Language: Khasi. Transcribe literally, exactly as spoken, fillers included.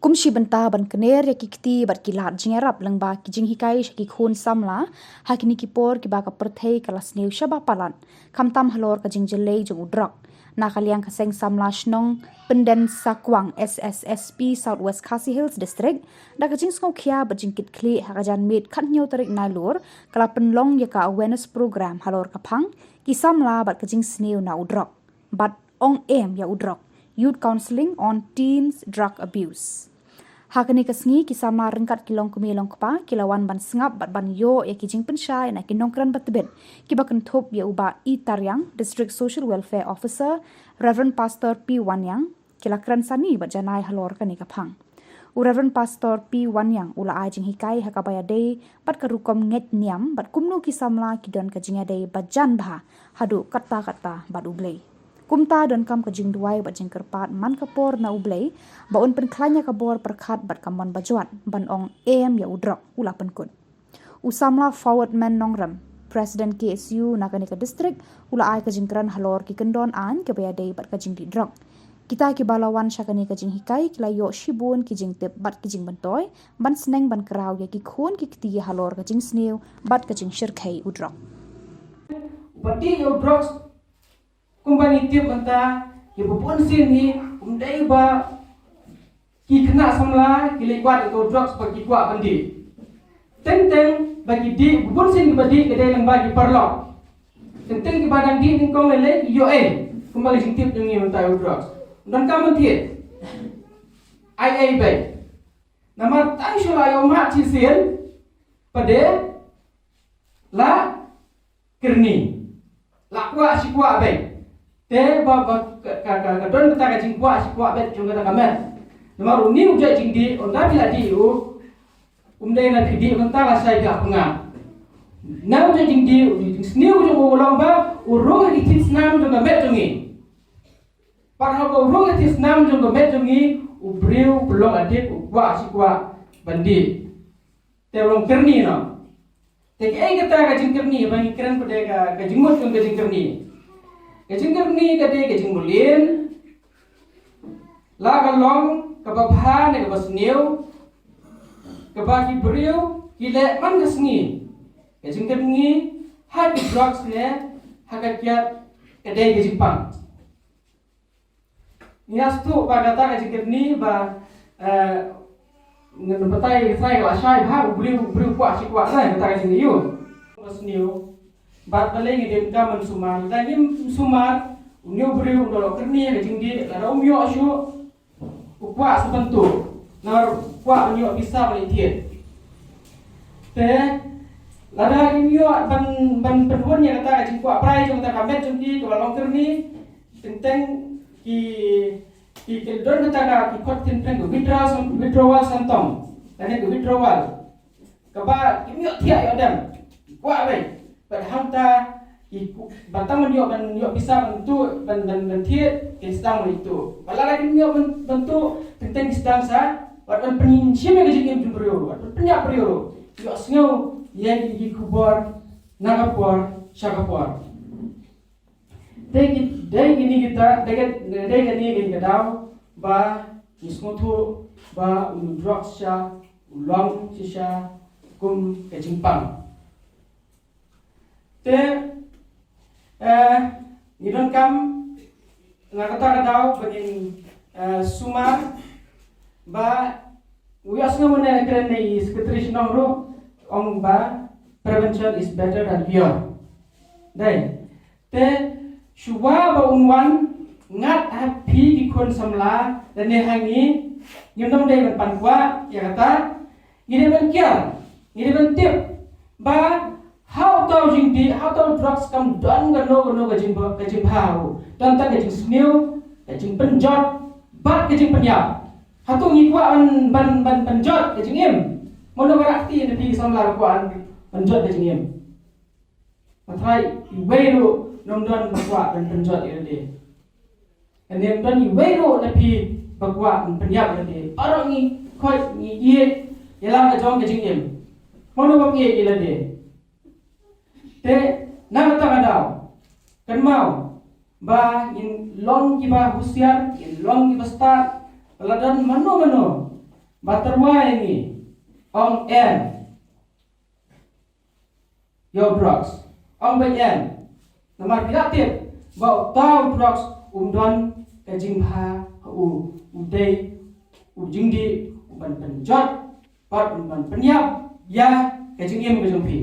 Kum shi bynta ban kner ïa ki kti bad ki lad jingïarap lyngba ki jinghikai sha ki khun samla ha kine ki por kiba ka pyrthei ka la sniew shaba palat, khamtam halor ka jingjyllei jong u drok, na ka liang ka Seng Samla Shnong Pyndensakwang, S S S P, South West Khasi Hills District, da ka jingsngewkhia bad jingkitkhlieh, ha ka janmiet khathynñiew tarik Nailur ka la pynlong ïa ka awareness program halor ka phang ki samla bad ka jingsniew na u drok bad ong em ïa u drok, Youth Counselling on Teens Drug Abuse. Ha kane ka sngi, ki samla ryngkat ki longkmie longkpa ki la wan ban sngap bad ban ïoh ïa ki jingpynshai na ki nongkren ba tbit kiba kynthup ïa u Bah I Tariang, District Social Welfare Officer, Reverend Pastor P Wanyang, ki la kren sani bad janai halor kane ka phang. U Reverend Pastor P Wanyang u la ai jinghikai ha kaba ïadei bad ka rukom ngeit niam bad kumno ki samla ki don ka jingïadei ba jan bha haduh katta katta bad U Blei. Kumta donkam ka jingduwai bad jingkyrpad man ka por na U Blei ba un pynkhlaiñ ïa ka bor pyrkhat bad ka mon bajot ban ong em ïa u drok, u la pynkut. U samla Forward Man Nongrem, President K S U na kane ka district, u la ai ka jingkren halor ki kyndon aiñ kiba ïadei bad ka jingdih drok. Kita kiba la wan sha kane ka jinghikai ki la ïoh shibun ki jingtip bad ki jingmyntoi ban sneng ban kraw ïa ki khun ki kti halor ka jingsniew bad ka jingshyrkhei u drok. Ba dih ïa u drok, kumba ngi tip mynta, ki ba bun sien hi, ym dei ba ki khynnah samla ki leit wad ïa u drok ba ki kwah ban dih. Teng teng ba ki dih, ba bun sien ki ba dih ki dei lyngba ki paralok. Teng teng ki ba dang dih nyngkong lei lei ki ïoh ei, kumba ka jingtip jong ngi mynta ïa u drok. Donkam ban thied. Ai ei beit. Namar tang shu la ïoh mad shisien, pat de la kyrni. La kwah shi kwah beit. Te ba, ba ka, ka, ka, ka don kata ka jingkwah shi kwah beit jong kata ka met. Namar une u jait jingdih, ynda phi la dih u, um dei na phi dih mynta lashai phi hap pyngap. Na u jait jingdih, u jingsniew jong u u long ba u rung ha ki thied snam jong ka met jong ngi. Pat haba u rung ha ki thied snam jong ka met jong ngi, u briew u pynlong addicted, u kwah shi kwah ban dih. Te u long kyrni noh. Te kaei kata ka jingkyrni, ba ngi kren pat de ka, ka jingmut jong ka jingkyrni. Ka jingkyrni ka dei ka jingmlien, la ka long kaba bha ne kaba sniew, kaba ki briew ki leh man ka sngi. Ka jingkyrni ha ki drugs ne ha ka kiad ka dei ka jingpang. Ngi ïa sngewthuh ba kata ka jingkyrni ba, eh, ngan batai ka trai ka lashai bha, u briew, u briew kwah shi kwah, eh, kata ka jingïoh. Ba sniew. Bad balei ngi dei ban sumar? Lada ngim sumar, une u briew un da lok kyrni ka jingdih, lada um ïoh shuh, u kwah sa ban tuh. Namar u kwah ban ïoh pisa ban leit thied. Te lada ngim ïoh ban, ban pynhun ïa kata ka jingkwah brai jong kata ka met jong ki kaba long kyrni, teng teng ki, ki, ki don kata ka, ki khot ktien phareng ka withdrawal, withdrawal symptom. Lane ka withdrawal. Kaba kim ïoh thiah ïoh dem. Kwah beit. Bad hangta ki ku-, ba tang ban ïoh, ban ïoh pisa ban tuh, ban, ban, ban thied, ki sdang ban tuh. Bad lada kim ïoh ban, ban tuh, teng teng ki sdang sa, bad ban pynshim ïa ka jingim jong u briew, bad ban pynïap u briew. Ïohsngew ïa ki, ki khubor na ka por sha ka por. Dei ki, dei kine kita, dei ka, dei kane ka daw ba ngi sngewthuh ba u drugs sha u long shisha kum ka jingpang. Te, eh, ngi donkam na kata ka daw ba ngin, eh, sumar ba u ïohsngew mynne kren na i Secretary Shnong ruh ong ba prevention is better than cure. Dei. Te shuwa ba un wan ngat ha phi ki khun samla lane ha ngi, ngim dei ban pan kwah ïa kata. Ngi dei ban kiar, ngi dei ban tip ba ha uta u jingdih, ha uta u drugs kam don kano kano ka jingba-, ka jingbha ruh. Don tang ka jingsniew, ka jingpynjot bad ka jingpynïap. Hato ngi kwah ban, ban, ban pynjot ka jingim? Mano ba rah kti na phi ki samla ba kwah ban pynjot ka jingim? Hynrei iwei ruh ym don ba kwah ban pynjot ïa lade. Lane ym don iwei ruh na phi ba kwah ban pynïap ïa lade. Baroh ngi koit, ngi ïeit ïa la ka jong ka jingim. Mano bym ïeit ïa lade? Te na kata ka daw, kynmaw ba ngin long kiba husiar, ngin long kiba stad. Ba la don mano mano Ba tyrwa ïa ngi, ong em ïa u drugs. Ong ba em. Namar phi la tip ba uta u drugs um don ka jingbha ha u, u dei u jingdih u ban pynjot bad u ban pynïap ïa ka jingim ka jong phi.